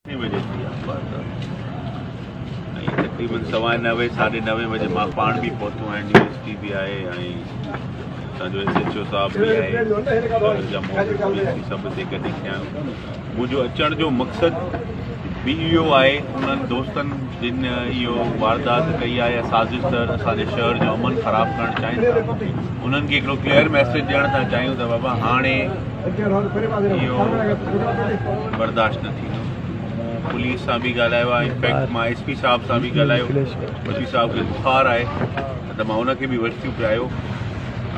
بجي ٿي آهي واردات ۽ تقريبن 9:15 9:30 بجي مان پاڻ به پهتو آهيان. ڊي ايس پي به آهي ۽ اسان جو ايس ايڇ او صاحب به آهي، شهر جا موجود سڀ هتي گڏ ٿيا آهيون. منهنجو اچڻ جو مقصد به اهو آهي، انهن دوستن جن اهو واردات ڪئي آهي يا سازش تحت اسان جي شهر جو امن خراب ڪرڻ چاهين ٿا، انهن کي هڪڙو ڪليئر ميسيج ڏيڻ ٿا چاهيون ته بابا هاڻي اهو برداشت نه ٿيندو. مون پوليس سان به ڳالهايو آهي، انفيڪٽ مان ايس پي صاحب سان به ڳالهايو. ايس پي صاحب کي بخار آهي ته مان ان کي به ورثيون پيايو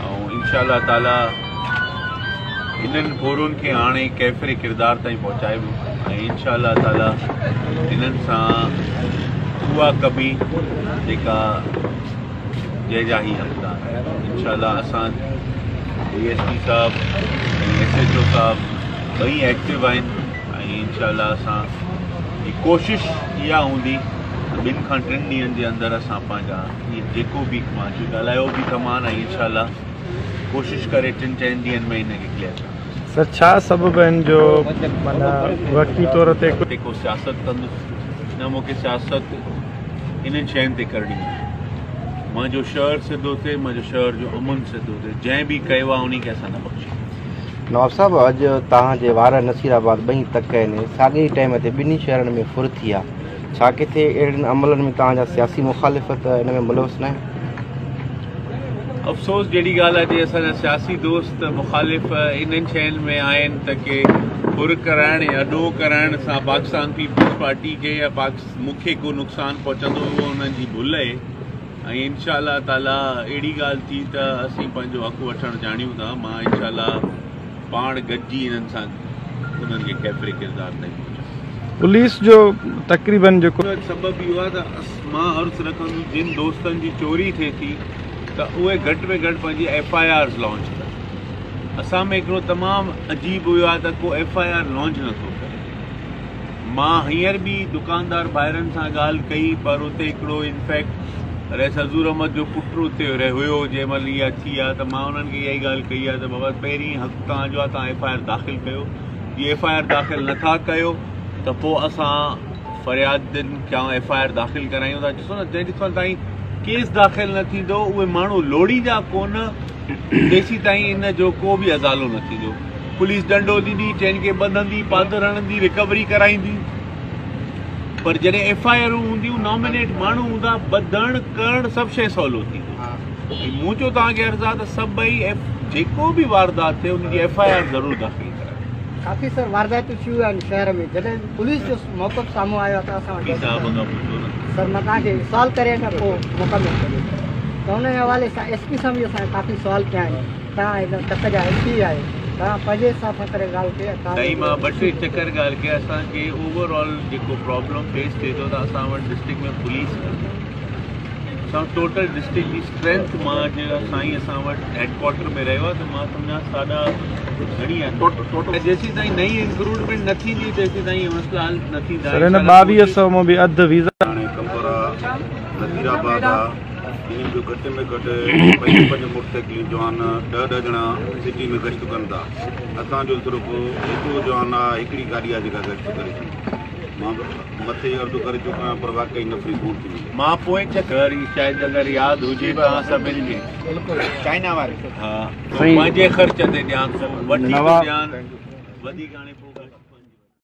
۽ انشاء الله تعالي انهن ڦورن کي هاڻي ڪيفر ڪردار تائين پهچائبو ۽ انشاء الله تعالي انهن سان اها ڪبي جيڪا جنهن جا هي حقدار آهن. انشاء الله اسان ڊي ايس پي صاحب ۽ ايس ايڇ او صاحب ٻئي ايڪٽو آهن ۽ انشاء الله اسان جي ڪوشش اها هوندي ته 2 کان 3 ڏينهن جي اندر اسان پنهنجا هي جيڪو به مان اڄ ڳالهايو به ته مان ۽ انشاء الله ڪوشش ڪري 3-4 ڏينهن ۾ هن کي ڪليئر ڪنداسين. سر ڇا سبب آهن جو معنيٰ وقتي طور تي. تي ڪو سياست ڪندس نه مون کي سياست انهن شين تي ڪرڻي آهي. منهنجو شهر سڌو ٿئي، منهنجو شهر جو امن سڌو ٿئي، جنهن به ڪيو آهي انهي کي اسان نه بخشينداسين. نواب صاحب اڄ توهان جي وارهه نصير آباد ٻئي تڪ آهن ساڳئي ئي ٽائيم تي ٻنهي شهرن ۾ ڦر ٿي آ ڇا ڪٿي اهڙن عملن ۾ توهان جا سياسي مخالف ته ان ۾ ملوث ناهن؟ افسوس جهڙي ڳالهه آهي جي اسان جا سياسي دوست مخالف انهن شين ۾ آهن ته ڪي ڦر ڪرائڻ يا ڏوهه ڪرائڻ سان پاڪستان پيپلز پارٽي کي يا مون کي ڪو نقصان پهچندو اهو انهن جي ڀل آهي ۽ انشاء الله تعالي اهڙي ڳالهه ٿي ته اسين پنهنجو حق وٺڻ ڄاڻيون ٿا. مان انشاء الله پاڻ گڏجي انهن سان انهن کي ڪيفري ڪردار تائين پهچائيندس. پوليس جو تقريبن جيڪو. سبب اهو آهي ته مان عرض رکندس جن دوستن جي چوري ٿئي ٿي ته اهي گهٽ ۾ گهٽ پنهنجي ايف I آرز لانچ ڪن. اسان ۾ هڪڙو تمام عجيب اهو آهي ته ڪو ايف I R launch نٿو ڪري. مان هينئر به دڪاندار ڀائرن سان ڳالهه ڪئي پر اتي هڪڙو انفيڪٽ رئيس حضور احمد جو پٽ اتي هيو جنهن مهل اها ٿي آهي ته مان انهن کي اها ئي ڳالهه ڪئي آهي ته بابا پهرين حق توهان جو آهي توهان ايف I R داخل ڪيو جي ايف I R داخل نٿا ڪيو ته پوء اسان فريادين کان ايف I R داخل ڪرايون ٿا. ڏسو نه جيستائين تائين ڪيس داخل نه ٿيندو اهي ماڻهو لوڙيندا ڪونه تيسين تائين ان جو ڪو به ازالو نه ٿيندو. پوليس ڏنڊو ڏيندي، چين کي ٻڌندي، پادر هڻندي، رڪوري ڪرائيندي پر جڏهن ايف I آرون هونديون، نامينيٽ ماڻهو هوندا، ٻڌڻ ڪرڻ سڀ شيء سولو ٿيندو. ۽ مون چيو توهان کي عرض آهي ته سڀئي ايف جيڪو به واردات ٿئي ان جي ايف I R ضرور داخل ڪرايو. ڪافي سر وارداتون ٿيون آهن شهر ۾ جڏهن پوليس جو موقف سامهون آيو آهي ته اسان وٽ صاحب کان پڇو نه. سر مان توهان کي سوال ڪري اڃا پوء مڪمل ڪندس ته ان جي حوالي سان ايس پي صاحب به اسان کي ڪافي سوال ڪيا آهن. توهان هن تڪ جا ايم پي آهيو توهان پنهنجي حساب سان ڪري ڳالهه ڪئي ۽ سائين مان ٻه ٽي چڪر ڳالهه ڪئي اسان کي اوور آل جيڪو پرابلم فيس ٿئي ٿو ته اسان وٽ ڊسٽرڪٽ ۾ پوليس ڪانهي اسان وٽ ٽوٽل ڊسٽرڪٽ جي اسٽرينٿ مان جي سائين اسان وٽ هيڊ ڪوارٽر ۾ رهيو آهي ته مان سمجهان ساڍا گهڻي آهن جيسين تائين نئين انڪروٽمينٽ نه ٿيندي تيسين تائين اهي مسئلا حل نه ٿيندا سر هن 2200 مان به اڌ ويزا هاڻي قمبر آ نصير آباد آ انهن جو گهٽ ۾ گهٽ پنج پنج موٽر سائيڪلون جوان ڏهه ڏهه ڄڻا سٽي ۾ گشت ڪن ٿا اسان جو صرف هڪڙو جوان آ هڪڙي گاڏي آ جيڪا گشت ڪري ٿي مان به مٿي عرض ڪري چڪو آهيان پر واقعي نفري ڪونه ٿي ملي. مان پوئين چڪر هي شايد اگر ياد هجي توهان سڀن کي بلڪل چائنا واري ها پنهنجي خرچ تي ڏيان ٿو وٺي ٿو ڏيان وڌيڪ هاڻي پوء